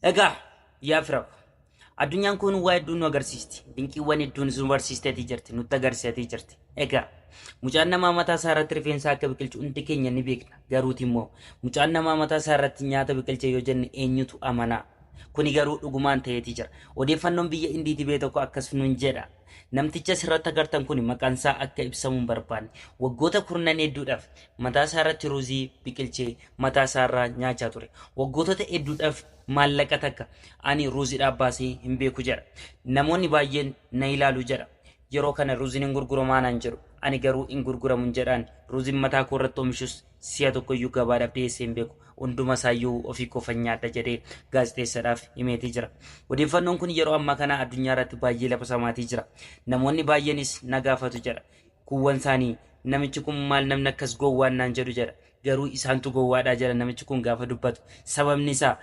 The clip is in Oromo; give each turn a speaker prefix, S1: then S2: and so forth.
S1: Egaa yaa fira, addunyaan kun waa hedduu nu agarsiisti. Dinqiiwwan hedduun nu barsiisteetii jirti, nutti agarsiiseetii jirti. Egaa mucaan namaa mataa isaa irratti rifeensa akka biqilchu hundi keenya ni beekna. Garuuti immoo mucaan namaa mataa isaa irratti nyaata biqilche yoo jenne eenyutu amanaa? Kuni garuu dhugumaan ta'eetii jira. Odeeffannoon biyya Indiitii ba'e tokko akkas nuun jedha. Namticha asirratti agartan kun maqaan isaa akka ibsamuu hin barbaanne. Waggoota kurnan hedduudhaaf mataa isaa irratti ruuzii biqilchee mataa isaa irraa nyaachaa ture. Waggootota hedduudhaaf maallaqa takka ani ruuziidhaaf baasee hin beeku jedha. Namoonni baay'een na ilaalu jedha. Yeroo kana ruuziin hin gurguramaa naan jedhu. Ani garuu hin gurguramu hin jedhaan. Ruuziin mataa koo irratti oomishus si'a tokkoyyuu gabaadhaaf dhiyeessee hin beeku. Hunduma isaayyuu ofii koofan nyaadha jedhee gaazexeessaadhaaf himeetii jira. Odeeffannoon kun yeroo ammaa kana addunyaa irratti baay'ee lafa samaatii jira. Namoonni baay'eenis na gaafatu jedha. Kuuwwan isaanii namichi kun maal namni akkas gowwaan naan jedhu jedha. Garuu isaantu gowwaadhaa jedha namichi kun gaafa dubbatu. Sababni isaa